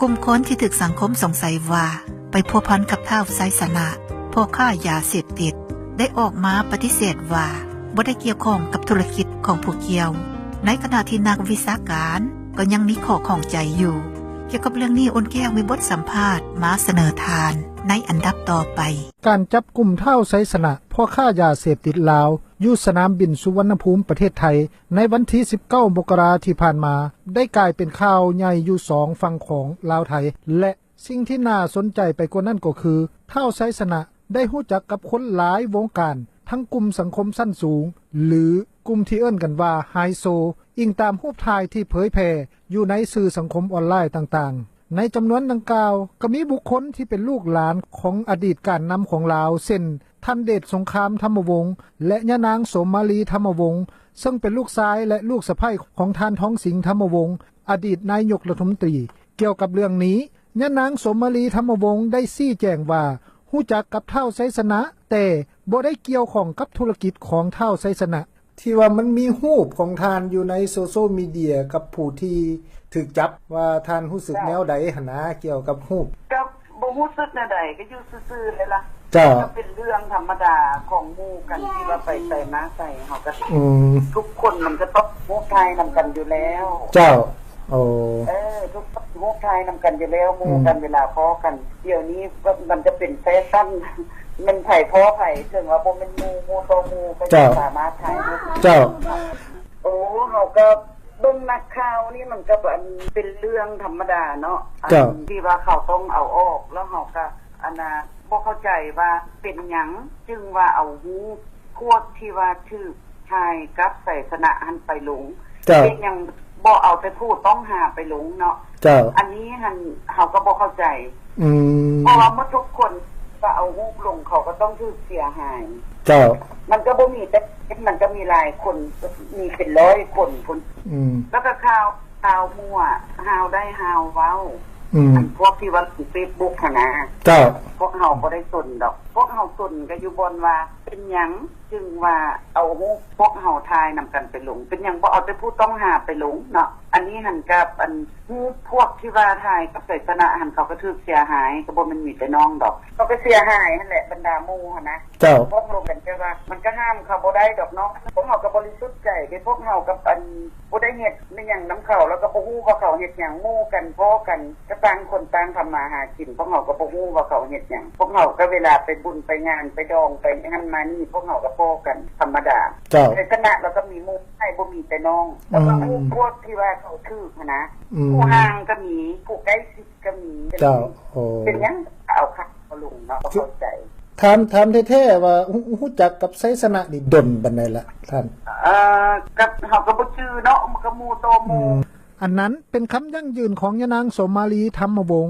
ກຸ່ມຄົນທີ່ຖືກສັງຄົມສົງໄສວ່າໄປພົວພັນກັບທ້າວໄຊຊະນະ ພໍ່ຄ້າຢາເສບຕິດ ໄດ້ອອກມາປະຕິເສດວ່າບໍ່ໄດ້ກ່ຽວຂ້ອງກັບທຸລະກິດຂອງຜູ້ກ່ຽວ, ໃນຂະນະທີ່ນັກວິຊາການກໍຍັງມີຂໍ້ຂ້ອງໃຈຢູ່. ກ່ຽວກັບເລື່ອງນີ້ ອຸ່ນແກ້ວມີບົດສຳພາດມາສະເໜີທ່ານໃນອັນດັບຕໍ່ໄປ. ການຈັບກຸມທ້າວໄຊຊະນະ ພໍ່ຄ້າຢາເສບຕິດລາວ ຢູ່ສະໜາມບິນສຸວັນນະພູມ ປະເທດໄທ ໃນວັນທີສິບເກົ້າ ມົກກະລາທີ່ຜ່ານມາ ໄດ້ກາຍເປັນຂ່າວໃຫຍ່ຢູ່ສອງຝັ່ງຂອງລາວໄທ ແລະ ສິ່ງທີ່ໜ້າສົນໃຈໄປກວ່ານັ້ນກໍຄື ທ້າວໄຊຊະນະໄດ້ຮູ້ຈັກກັບຄົນຫຼາຍວົງການ ທັງກຸ່ມສັງຄົມຊັ້ນສູງ ຫຼື ກຸ່ມທີ່ເອີ້ນກັນວ່າໄຮໂຊ, ອີງຕາມຮູບຖ່າຍທີ່ເຜີຍແຜ່ຢູ່ໃນສື່ສັງຄົມອອນລາຍຕ່າງໆ. ໃນຈຳນວນດັ່ງກ່າວ ກໍມີບຸກຄົນທີ່ເປັນລູກຫຼານຂອງອະດີດການນຳຂອງລາວ ເຊັ່ນ ທ່ານເດດສົງຄາມ ທຳມະວົງ ແລະ ຍານາງໂສມມາລີ ທຳມະວົງ ເຊິ່ງເປັນລູກຊາຍ ແລະ ລູກສະໃພ້ຂອງທ່ານທອງສິງ ທຳມະວົງ ອະດີດນາຍົກລັດຖະມົນຕີ. ກ່ຽວກັບເລື່ອງນີ້ ຍານາງໂສມມາລີ ທຳມະວົງ ໄດ້ຊີ້ແຈງວ່າ ຮູ້ຈັກກັບທ້າວໄຊຊະນະ ແຕ່ບໍ່ໄດ້ກ່ຽວຂ້ອງກັບທຸລະກິດຂອງທ້າວໄຊຊະນະ. ທີ່ວ່າມັນມີຮູບຂອງທ່ານຢູ່ໃນໂຊຊຽວມີເດຍກັບຜູ້ທີ່ຖືກຈັບ ວ່າທ່ານຮູ້ສຶກແນວໃດຫັ້ນນະ ກ່ຽວກັບຮູບ? ກໍບໍ່ຮູ້ສຶກແນວໃດ ກໍຢູ່ຊື່ໆເລີຍລະ. ເຈົ້າ. ກໍເປັນເລື່ອງທຳມະດາຂອງໝູ່ກັນທີ່ວ່າໄປໃສມາໃສ ເຮົາກໍ ອືມ ທຸກຄົນມັນກໍຕ້ອງຮູບຖ່າຍນຳກັນຢູ່ແລ້ວ. ເຈົ້າ. ໂອ້ ເອີ ທຸກຄົນຮູບຖ່າຍນຳກັນຢູ່ແລ້ວ ໝູ່ກັນ ອືມ ເວລາພໍ້ກັນ. ດຽວນີ້ມັນກໍເປັນແຟຊັນ ແມ່ນໃຜພໍ້ໃຜ ເຖິງວ່າບໍ່ແມ່ນໝູ່ ໝູ່ຕໍ່ໝູ່ກໍ ເຈົ້າ ສາມາດຖ່າຍຮູບ. ເຈົ້າ. ໂອ້ ເຮົາກໍເບິ່ງນັກຂ່າວນີ້ ມັນກໍອັນເປັນເລື່ອງທຳມະດາເນາະ ອັນ ເຈົ້າ ທີ່ວ່າເຂົາຕ້ອງເອົາອອກ ແລ້ວເຮົາກໍອັນນ່າ ບໍ່ເຂົ້າໃຈວ່າເປັນຫຍັງຈຶ່ງວ່າເອົາຮູບພວກທີ່ວ່າຖືກຖ່າຍກັບໄຊຊະນະຫັ້ນໄປລົງ. ເຈົ້າ. ເປັນຫຍັງບໍ່ເອົາແຕ່ຜູ້ຕ້ອງຫາໄປລົງເນາະ? ເຈົ້າ. ອັນນີ້ຫັ້ນເຮົາກໍບໍ່ເຂົ້າໃຈ. ອືມ. ເພາະວ່າໝົດທຸກຄົນກໍເອົາຮູບລົງ ເຂົາກໍຕ້ອງຖືກເສຍຫາຍ. ເຈົ້າ. ມັນກໍບໍ່ມີແຕ່ ມັນກໍມີຫຼາຍຄົນ ມີເປັນຮ້ອຍຄົນພຸ້ນ. ອືມ. ແລ້ວກໍຂ່າວ ຂ່າວມົວ ຫ່າວໄດ້ຫ່າວເວົ້າ. ອືມ. ອັນພວກທີ່ວ່າເຟສບຸກຫັ້ນນະ. ເຈົ້າ. ພວກເຮົາບໍ່ໄດ້ສົນດອກ ພວກເຮົາສົນກໍຢູ່ບ່ອນວ່າ ເປັນຫຍັງຈຶ່ງວ່າເອົາຮູບພວກເຮົາຖ່າຍນຳກັນໄປລົງ? ເປັນຫຍັງບໍ່ເອົາແຕ່ຜູ້ຕ້ອງຫາໄປລົງເນາະ? ອັນນີ້ຫັ້ນກັບອັນຮູບພວກທີ່ວ່າຖ່າຍກັບໄຊຊະນະຫັ້ນ ເຂົາກໍຖືກເສຍຫາຍ ກໍບໍ່ແມ່ນມີແຕ່ນ້ອງດອກ ເຂົາກໍເສຍຫາຍຫັ້ນແຫຼະ ບັນດາໝູ່ຫັ້ນນະ. ເຈົ້າ. ພວກລົງກັນ ແຕ່ວ່າມັນກໍຫ້າມເຂົາບໍ່ໄດ້ດອກເນາະ ພວກເຮົາກໍບໍລິສຸດໃຈເດ້ ພວກເຮົາກັບອັນ ບໍ່ໄດ້ເຮັດແມ່ນຫຍັງນຳເຂົາ ແລ້ວກໍບໍ່ຮູ້ວ່າເຂົາເຮັດຫຍັງ ໝູ່ກັນ ພໍ້ກັນ ກໍຕ່າງຄົນຕ່າງທຳມາຫາກິນ ພວກເຮົາກໍບໍ່ຮູ້ວ່າເຂົາເຮັດຫຍັງ ພວກເຮົາກໍເວລາໄປບຸນໄປງານໄປດອງໄປຫັ້ນມານີ້ ພວກເຮົາກໍພໍ້ກັນທຳມະດາ. ເຈົ້າ. ໃນຄະນະລາວກໍມີໝູ່ ໃຜບໍ່ມີແຕ່ນ້ອງ ແລ້ວກໍ ອືມ ພວກທີ່ວ່າເຂົາຖືກຫັ້ນນະ ອືມ ຜູ້ຫ່າງກໍມີ ຜູ້ໃກ້ຊິດກໍມີ. ເຈົ້າ. ໂອ້ ເປັນຫຍັງເອົາຄັກເອົາລົງເນາະ ບໍ່ເຂົ້າໃຈ. ຖາມ ຖາມແທ້ໆວ່າ ຮູ້ ຮູ້ຈັກກັບໄຊຊະນະນີ້ດົນປານໃດລະທ່ານ? ເອີ ກໍ ເຮົາກໍບໍ່ຈື່ເນາະ ມັນກໍໝູ່ຕໍ່ໝູ່. ອືມ. ອັນນັ້ນເປັນຄຳຢັ້ງຢືນຂອງຍານາງ ໂສມມາລີ ທຳມະວົງ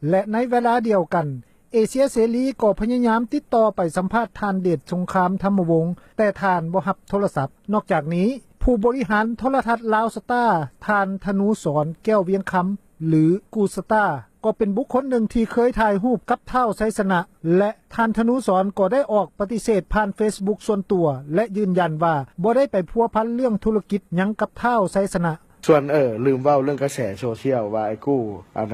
ແລະ ໃນເວລາດຽວກັນ ເອເຊຍເສລີກໍພະຍາຍາມຕິດຕໍ່ໄປສຳພາດທ່ານ ເດດສົງຄາມ ທຳມະວົງ ແຕ່ທ່ານບໍ່ຮັບໂທລະສັບ. ນອກຈາກນີ້ ຜູ້ບໍລິຫານໂທລະທັດລາວສະຕາ ທ່ານ ທະນູສອນ ແກ້ວວຽງຄຳ ຫຼື ກູສະຕາ ກໍເປັນບຸກຄົນໜຶ່ງທີ່ເຄີຍຖ່າຍຮູບກັບທ້າວໄຊຊະນະ ແລະ ທ່ານ ທະນູສອນ ກໍໄດ້ອອກປະຕິເສດຜ່ານເຟສບຸກສ່ວນຕົວ ແລະ ຢືນຢັນວ່າບໍ່ໄດ້ໄປພົວພັນເລື່ອງທຸລະກິດຫຍັງກັບທ້າວໄຊຊະນະ. ສ່ວນ ເອີ ລືມເວົ້າເລື່ອງກະແສໂຊຊຽວວ່າໄອ້ກູ້ ອັນ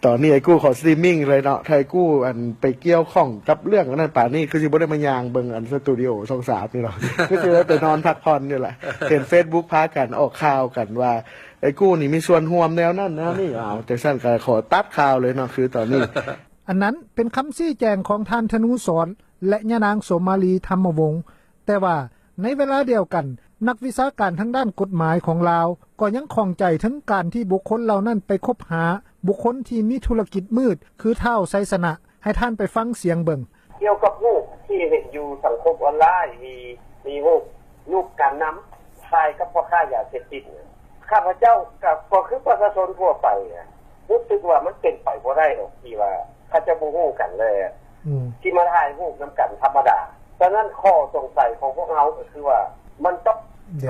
ຕອນນີ້ໄອ້ກູ້ເຂົາສະຕຣີມມິງເລີຍເນາະ ຖ້າໄອ້ກູ້ ອັນ ໄປກ່ຽວຂ້ອງກັບເລື່ອງອັນນັ້ນປານນີ້ ຄືຊິບໍ່ໄດ້ມາຍ່າງເບິ່ງ ອັນ ສະຕູດິໂອຊ່ອງສາມນີ້ດອກ ຄືຊິໄດ້ໄປນອນພັກຜ່ອນນີ້ແຫຼະ. ເຫັນເຟສບຸກພາກັນອອກຂ່າວກັນວ່າ ໄອ້ກູ້ນີ້ມີສ່ວນຮ່ວມແນວນັ້ນແນວນີ້ ເອົາ ຈັ່ງຊັ້ນກໍຂໍຕັດຂ່າວເລີຍເນາະ ຄືຕອນນີ້. ອັນນັ້ນເປັນຄຳຊີ້ແຈງຂອງທ່ານ ທະນູສອນ ແລະ ຍານາງ ໂສມມາລີ ທຳມະວົງ. ແຕ່ວ່າໃນເວລາດຽວກັນ ນັກວິຊາການທາງດ້ານກົດໝາຍຂອງລາວ ກໍຍັງຂ້ອງໃຈເຖິງການທີ່ບຸກຄົນເຫຼົ່ານັ້ນໄປຄົບຫາບຸກຄົນທີ່ມີທຸລະກິດມືດ ຄືທ້າວໄຊຊະນະ. ໃຫ້ທ່ານໄປຟັງສຽງເບິ່ງ. ກ່ຽວກັບຮູບທີ່ເຫັນຢູ່ສັງຄົມອອນລາຍ ມີ ມີຮູບ ຮູບການນຳຖ່າຍກັບພໍ່ຄ້າຢາເສບຕິດ ຂ້າພະເຈົ້າກໍ ກໍຄືປະຊາຊົນທົ່ວໄປ ຮູ້ສຶກວ່າມັນເປັນໄປບໍ່ໄດ້ດອກ ທີ່ວ່າເຂົາເຈົ້າບໍ່ຮູ້ກັນ ແລະ ອືມ ທີ່ມາຖ່າຍຮູບນຳກັນທຳມະດາ. ສະນັ້ນ ຂໍ້ສົງໄສຂອງພວກເຮົາກໍຄືວ່າ ມັນຕ້ອງ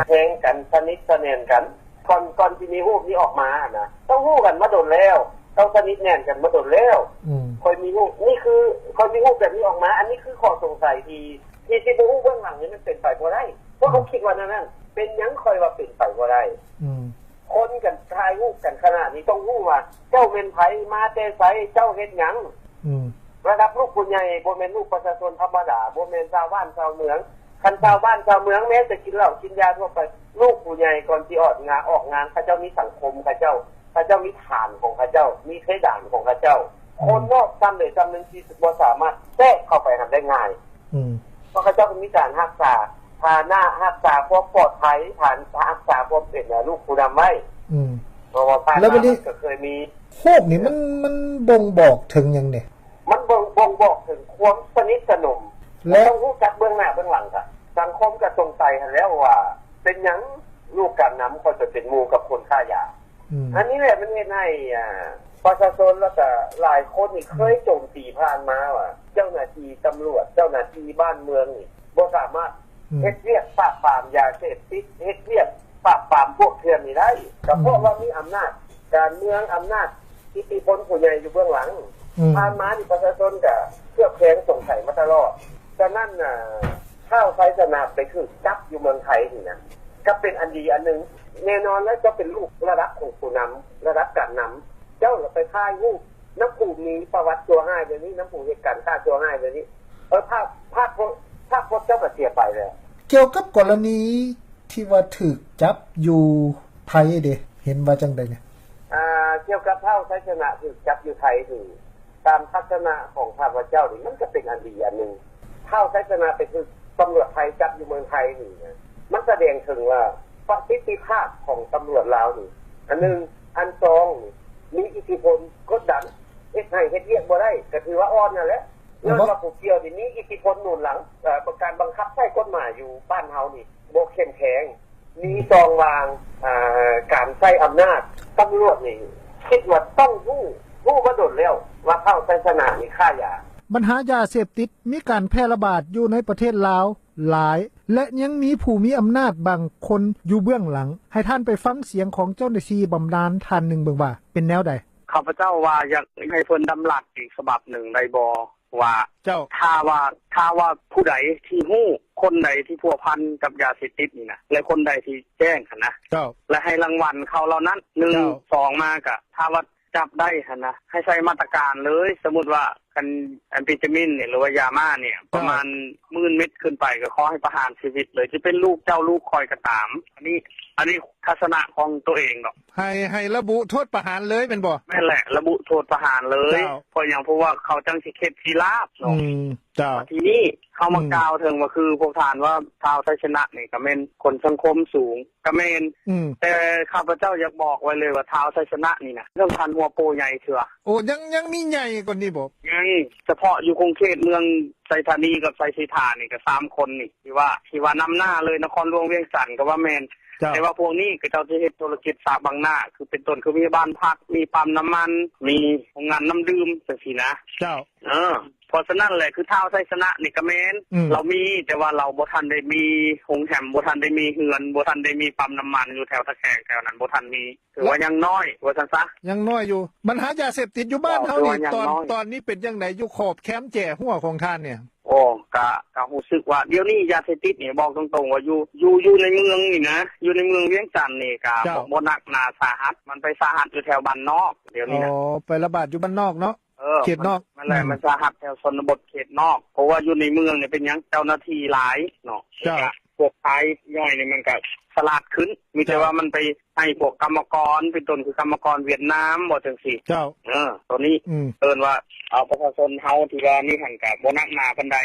ແຮງກັນ ສະໜິດສະແໜ້ນກັນ ກ່ອນ ກ່ອນຊິມີຮູບນີ້ອອກມາຫັ້ນນະ ຕ້ອງຮູ້ກັນມາດົນແລ້ວ ຕ້ອງສະໜິດແໜ້ນກັນມາດົນແລ້ວ. ອືມ ຄ່ອຍມີຮູບ ນີ້ຄື ຄ່ອຍມີຮູບແບບນີ້ອອກມາ. ອັນນີ້ຄືຂໍ້ສົງໄສທີ່ ທີ່ ທີ່ບໍ່ຮູ້ເບື້ອງຫຼັງນີ້ ມັນເປັນໄປບໍ່ໄດ້. ພວກເຮົາ ອືມ ຄິດວ່າແນວນັ້ນ ເປັນຫຍັງຂ້ອຍວ່າເປັນໄປບໍ່ໄດ້? ອືມ ເພ ຄົນກັນຖ່າຍຮູບກັນຂະໜາດນີ້ ຕ້ອງຮູ້ວ່າເຈົ້າແມ່ນໃຜ ມາແຕ່ໃສ ເຈົ້າເຮັດຫຍັງ. ອືມ ລະດັບລູກຜູ້ໃຫຍ່ ບໍ່ແມ່ນລູກປະຊາຊົນທຳມະດາ ບໍ່ແມ່ນຊາວບ້ານຊາວເມືອງ. ຄັນຊາວບ້ານຊາວເມືອງແມ້ແຕ່ກິນເຫຼົ້າກິນຢາທົ່ວໄປ ລູກຜູ້ໃຫຍ່ກ່ອນຊິອອກງານ ອອກງານ ເຂົາເຈົ້າມີສັງຄົມເຂົາເຈົ້າ ເຂົາເຈົ້າມີຖານຂອງເຂົາເຈົ້າ ມີເພດານຂອງເຂົາເຈົ້າ. ອືມ ຄົນນອກຊ້ຳໃດຊ້ຳໜຶ່ງທີ່ບໍ່ສາມາດແຊກເຂົ້າໄປຫັ້ນໄດ້ງ່າຍ. ອືມ ເພາະເຂົາເຈົ້າກໍມີການຮັກສາຖານະ ຮັກສາຄວາມປອດໄພ ຖານ ຮັກສາຄວາມເປັນລູກຜູ້ນຳໄວ້. ອືມ ເພາະວ່າຜ່ານມາມັນກໍເຄີຍມີ ແລ້ວບັດນີ້ ຮູບນີ້ມັນ ມັນບົ່ງບອກເຖິງຫຍັງແດ່? ມັນບົ່ງ ບົ່ງບອກເຖິງຄວາມສະໜິດສະໜົມ ແລະ ຕ້ອງຮູ້ຈັກເບື້ອງໜ້າເບື້ອງຫຼັງ. ກະສັງຄົມກະສົງໄສຫັ້ນແຫຼ້ວວ່າ ເປັນຫຍັງລູກການນຳຂ້ອຍໄປເປັນໝູ່ກັບຄົນຄ້າຢາ. ອືມ ອັນນີ້ແຫຼະມັນເຮັດໃຫ້ ອ່າ ປະຊາຊົນ ແລ້ວກະຫຼາຍຄົນນີ້ ອືມ ເຄີຍໂຈມຕີຜ່ານມາວ່າ ເຈົ້າໜ້າທີ່ຕຳຫຼວດ ເຈົ້າໜ້າທີ່ບ້ານເມືອງນີ້ ບໍ່ສາມາດ ອືມ ເຮັດວຽກປາບປາມຢາເສບຕິດ ເຮັດວຽກປາບປາມພວກເຖື່ອນນີ້ໄດ້ ກະເພາະ ອືມ ວ່າມີອຳນາດການເມືອງ ອຳນາດອິດທິພົນຜູ້ໃຫຍ່ຢູ່ເບື້ອງຫຼັງ. ອືມ ຜ່ານມານີ້ປະຊາຊົນກະເຄືອບແຄງສົງໄສມາຕະຫຼອດ. ສະນັ້ນນະ ທ້າວໄຊຊະນະໄປຖືກຈັບຢູ່ເມືອງໄທນີ້ນະ ກະເປັນອັນດີອັນໜຶ່ງ. ແນ່ນອນແລ້ວ ເຈົ້າເປັນລູກລະດັບຂອງຜູ້ນຳ ລະດັບການນຳ ເຈົ້າລະໄປຖ່າຍຮູບນຳຜູ້ມີປະຫວັດຊົ່ວຮ້າຍແບບນີ້ ນຳຜູ້ເຮັດການຄ້າຊົ່ວຮ້າຍແບບນີ້ ເອີ ພາບ ພາບພົດ ພາບພົດເຈົ້າກະເສຍໄປແລ້ວ. ກ່ຽວກັບກໍລະນີທີ່ວ່າຖືກຈັບຢູ່ໄທເດ ເຫັນວ່າຈັ່ງໃດແດ່? ອ່າ ກ່ຽວກັບທ້າວໄຊຊະນະຖືກຈັບຢູ່ໄທນີ້ ຕາມທັດສະນະຂອງຂ້າພະເຈົ້ານີ້ ມັນກະເປັນອັນດີອັນໜຶ່ງ. ທ້າວໄຊຊະນະໄປຖືກຕຳຫຼວດໄທຈັບຢູ່ເມືອງໄທນີ້ນະ ມັນສະແດງເຖິງວ່າປະສິດທິພາບຂອງຕຳຫຼວດລາວນີ້ ອັນໜຶ່ງ. ອັນສອງນີ້ ມີອິດທິພົນກົດດັນ ເຮັດໃຫ້ເຮັດວຽກບໍ່ໄດ້ ກະຖືວ່າອ່ອນຫັ້ນແຫຼະ. ຍ້ອນວ່າຜູ້ກ່ຽວນີ້ມີອິດທິພົນໜູນຫຼັງ ເອີ ການບັງຄັບໃຊ້ກົດໝາຍຢູ່ບ້ານເຮົານີ້ບໍ່ເຂັ້ມແຂງ. ມີຊ່ອງວ່າງ ອ່າ ການໃຊ້ອຳນາດ. ຕຳຫຼວດນີ້ຄິດວ່າຕ້ອງຮູ້ ຮູ້ມາດົນແລ້ວວ່າທ້າວໄຊຊະນະນີ້ຄ້າຢາ. ບັນຫາຢາເສບຕິດມີການແຜ່ລະບາດຢູ່ໃນປະເທດລາວຫຼາຍ ແລະ ຍັງມີຜູ້ມີອຳນາດບາງຄົນຢູ່ເບື້ອງຫຼັງ. ໃຫ້ທ່ານໄປຟັງສຽງຂອງເຈົ້າໜ້າທີ່ບຳນານທ່ານໜຶ່ງເບິ່ງວ່າເປັນແນວໃດ. ຂ້າພະເຈົ້າວ່າຢາກໃຫ້ເພິ່ນດຳລັດອີກສະບັບໜຶ່ງໄດ້ບໍ່? ວ່າ ເຈົ້າ ຖ້າວ່າ ຖ້າວ່າຜູ້ໃດທີ່ຮູ້ ຄົນໃດທີ່ພົວພັນກັບຢາເສບຕິດນີ້ນະ ແລະ ຄົນໃດທີ່ແຈ້ງຫັ້ນນະ ເຈົ້າ ແລະ ໃຫ້ລາງວັນເຂົາເຫຼົ່ານັ້ນ ໜຶ່ງ ເຈົ້າ ສອງມາກະ ຖ້າວ່າຈັບໄດ້ຫັ້ນນະ ໃຫ້ໃຊ້ມາດຕະການເລີຍ. ສົມມຸດວ່າ ຄັນແອມເຟຕາມິນນີ້ ຫຼືວ່າຢາມ້ານີ້ ເຈົ້າ ປະມານໝື່ນເມັດຂຶ້ນໄປ ກະຂໍໃຫ້ປະຫານຊີວິດເລີຍ ຈະເປັນລູກເຈົ້າລູກຂ້ອຍກະຕາມ. ອັນນີ້ ອັນນີ້ທັດສະນະຂອງໂຕເອງດອກ. ໃຫ້ ໃຫ້ລະບຸໂທດປະຫານເລີຍແມ່ນບໍ່? ແມ່ນແຫຼະ ລະບຸໂທດປະຫານເລີຍ. ເຈົ້າ ເພາະຫຍັງ? ເພາະວ່າເຂົາຈັ່ງຊິເຂັດຊິລາບເນາະ. ອືມ ເຈົ້າ ທີນີ້ເຮົາມາ ອືມ ກ່າວເຖິງວ່າ ຄືພວກທ່ານວ່າທ້າວໄຊຊະນະນີ້ກະແມ່ນຄົນສັງຄົມສູງ ກະແມ່ນ. ອືມ ແຕ່ຂ້າພະເຈົ້າຢາກບອກໄວ້ເລີຍວ່າ ທ້າວໄຊຊະນະນີ້ນະ ຍັງບໍ່ທັນຫົວໂປໃຫຍ່ເທື່ອ. ໂອ້ ຍັງ ຍັງມີໃຫຍ່ກວ່ານີ້ບໍ່? ຍັງ. ສະເພາະຢູ່ຂົງເຂດເມືອງໄຊທານີກັບໄຊເສດຖານີ້ກະສາມຄົນນີ້ ທີ່ວ່າ ທີ່ວ່ານຳໜ້າເລີຍ ນະຄອນຫຼວງວຽງຈັນກະວ່າແມ່ນ. ເຈົ້າ ແຕ່ວ່າພວກນີ້ເຂົາເຈົ້າຊິເຮັດທຸລະກິດສະບັງໜ້າ ຄືເປັນຕົ້ນ ຄືມີບ້ານພັກ ມີປ້ຳນ້ຳມັນ ມີໂຮງງານນ້ຳດື່ມ ຈັ່ງຊີ້ນະ. ເຈົ້າ ເອີ ເພາະສະນັ້ນແຫຼະ ຄືທ້າວໄຊຊະນະນີ້ກະແມ່ນ. ອືມ ລາວມີ ແຕ່ວ່າລາວບໍ່ທັນໄດ້ມີໂຮງແຮມ ບໍ່ທັນໄດ້ມີເຮືອນ ບໍ່ທັນໄດ້ມີປ້ຳນ້ຳມັນຢູ່ແຖວຕະແຄງແຖວນັ້ນ ບໍ່ທັນມີ. ຖືວ່າຍັງນ້ອຍວ່າຊັ້ນຊະ. ຍັງນ້ອຍຢູ່. ບັນຫາຢາເສບຕິດຢູ່ບ້ານເຮົານີ້ ເຈົ້າ ຖືວ່າຍັງນ້ອຍ. ຕອນ ຕອນນີ້ເປັນຈັ່ງໃດ ຢູ່ຂອບແຄມແຈຫົວຂອງທ່ານນີ້? ໂອ້ ກະ ກະຮູ້ສຶກວ່າ ດຽວນີ້ຢາເສບຕິດນີ້ ບອກຕົງໆວ່າ ຢູ່ ຢູ່ ຢູ່ໃນເມືອງນີ້ນະ ຢູ່ໃນເມືອງວຽງຈັນນີ້ກະ ເຈົ້າ ບໍ່ ບໍ່ໜັກໜາສາຫັດ ມັນໄປສາຫັດຢູ່ແຖວບ້ານນອກດຽວນີ້ນະ. ອໍ ໄປລະບາດຢູ່ບ້ານນອກເນາະ. ເອີ ເຂດນອກ. ມັນ ມັນແຫຼະ ອືມ ມັນສາຫັດແຖວຊົນນະບົດເຂດນອກ ເພາະວ່າຢູ່ໃນເມືອງນີ້ເປັນຫຍັງ ເຈົ້າໜ້າທີ່ຫຼາຍເນາະ. ເຈົ້າ ແລະກະພວກຊາຍຍ່ອຍນີ້ມັນກະສະຫຼາດຂຶ້ນ ມີແຕ່ ເຈົ້າ ວ່າມັນໄປໃຫ້ພວກກຳມະກອນ ເປັນຕົ້ນຄືກຳມະກອນຫວຽດນາມບໍ່ ຈັ່ງຊີ້. ເຈົ້າ ເອີ ໂຕນີ້ ອືມ ເອີ້ນວ່າ ເອົາປະຊາຊົນເຮົາທີ່ວ່ານີ້ຫັ້ນກະບໍ່ໜັກໜາປານໃດ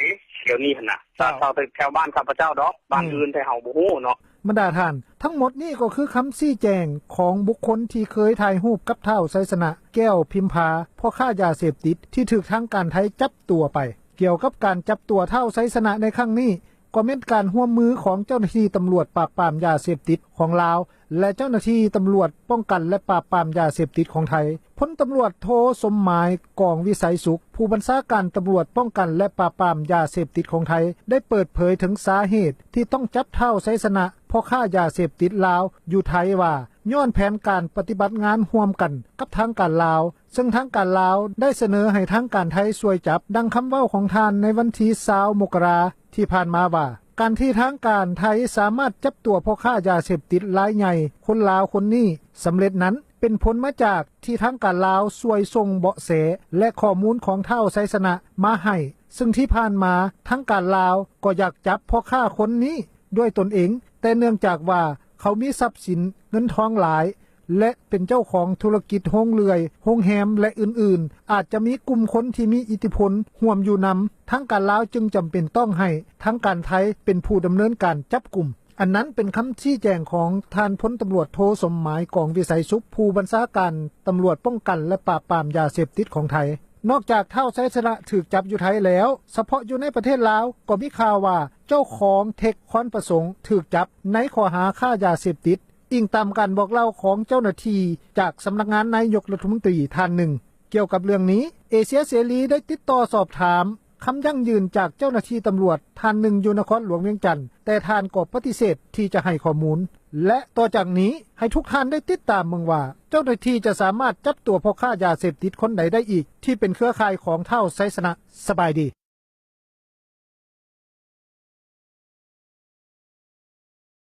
ດຽວນີ້ຫັ້ນນະ. ເຈົ້າ ເທົ່າ ເທົ່າແຖວບ້ານຂ້າພະເຈົ້າດອກ ບ້ານ ອືມ ອື່ນແທ້ເຮົາບໍ່ຮູ້ເນາະ. ບັນດາທ່ານ, ທັງໝົດນີ້ກໍຄືຄຳຊີ້ແຈງຂອງບຸກຄົນທີ່ເຄີຍຖ່າຍຮູບກັບທ້າວໄຊຊະນະ ແກ້ວພິມພາ ພໍ່ຄ້າຢາເສບຕິດທີ່ຖືກທາງການໄທຈັບຕົວໄປ. ກ່ຽວກັບການຈັບຕົວທ້າວໄຊຊະນະໃນຄັ້ງນີ້ ກໍແມ່ນການຮ່ວມມືຂອງເຈົ້າໜ້າທີ່ຕຳຫຼວດປາບປາມຢາເສບຕິດຂອງລາວ ແລະ ເຈົ້າໜ້າທີ່ຕຳຫຼວດປ້ອງກັນ ແລະ ປາບປາມຢາເສບຕິດຂອງໄທ. ພົນຕຳຫຼວດໂທ ສົມໝາຍ ກອງວິໄສສຸກ ຜູ້ບັນຊາການຕຳຫຼວດປ້ອງກັນ ແລະ ປາບປາມຢາເສບຕິດຂອງໄທ ໄດ້ເປີດເຜີຍເຖິງສາເຫດທີ່ຕ້ອງຈັບທ້າວໄຊຊະນະ ພໍ່ຄ້າຢາເສບຕິດລາວຢູ່ໄທວ່າ ຍ້ອນແຜນການປະຕິບັດງານຮ່ວມກັນກັບທາງການລາວ, ເຊິ່ງທາງການລາວໄດ້ສະເໜີໃຫ້ທາງການໄທຊ່ວຍຈັບ. ດັ່ງຄຳເວົ້າຂອງທ່ານໃນວັນທີຊາວ ມົກກະລາທີ່ຜ່ານມາວ່າ, ການທີ່ທາງການໄທສາມາດຈັບຕົວພໍ່ຄ້າຢາເສບຕິດລາຍໃຫຍ່ຄົນລາວຄົນນີ້ສຳເລັດນັ້ນ ເປັນຜົນມາຈາກທີ່ທາງການລາວຊ່ວຍສົ່ງເບາະແສ ແລະ ຂໍ້ມູນຂອງທ້າວໄຊຊະນະມາໃຫ້ ຊຶ່ງທີ່ຜ່ານມາທາງການລາວກໍຢາກຈັບພໍ່ຄ້າຄົນນີ້ດ້ວຍຕົນເອງ ແຕ່ເນື່ອງຈາກວ່າເຂົາມີຊັບສິນເງິນທອງຫຼາຍ ແລະ ເປັນເຈົ້າຂອງທຸລະກິດໂຮງເລື່ອຍ, ໂຮງແຮມ ແລະ ອື່ນໆ ອາດຈະມີກຸ່ມຄົນທີ່ມີອິດທິພົນຮ່ວມຢູ່ນຳ ທາງການລາວຈຶ່ງຈຳເປັນຕ້ອງໃຫ້ທາງການໄທເປັນຜູ້ດຳເນີນການຈັບກຸມ. ອັນນັ້ນເປັນຄຳຊີ້ແຈງຂອງທ່ານພົນຕຳຫຼວດໂທ ສົມໝາຍ ກອງວິໄສສຸກ ຜູ້ບັນຊາການຕຳຫຼວດປ້ອງກັນ ແລະ ປາບປາມຢາເສບຕິດຂອງໄທ. ນອກຈາກທ້າວໄຊຊະນະຖືກຈັບຢູ່ໄທແລ້ວ ສະເພາະຢູ່ໃນປະເທດລາວກໍມີຂ່າວວ່າເຈົ້າຂອງເທັກຄອນປະສົງຖືກຈັບໃນຂໍ້ຫາຄ້າຢາເສບຕິດ ອີງຕາມການບອກເລົ່າຂອງເຈົ້າໜ້າທີ່ຈາກສຳນັກງານນາຍົກລັດຖະມົນຕີທ່ານໜຶ່ງ. ກ່ຽວກັບເລື່ອງນີ້ ເອເຊຍເສລີໄດ້ຕິດຕໍ່ສອບຖາມຄຳຢັ້ງຢືນຈາກເຈົ້າໜ້າທີ່ຕຳຫຼວດທ່ານໜຶ່ງຢູ່ນະຄອນຫຼວງວຽງຈັນ ແຕ່ທ່ານກໍປະຕິເສດທີ່ຈະໃຫ້ຂໍ້ມູນ ແລະ ຕໍ່ຈາກນີ້ໃຫ້ທຸກທ່ານໄດ້ຕິດຕາມເບິ່ງວ່າ ເຈົ້າໜ້າທີ່ຈະສາມາດຈັບຕົວພໍ່ຄ້າຢາເສບຕິດຄົນໃດໄດ້ອີກ ທີ່ເປັນເຄືອຂ່າຍຂອງທ້າວໄຊຊະນະ. ສະບາຍດີ.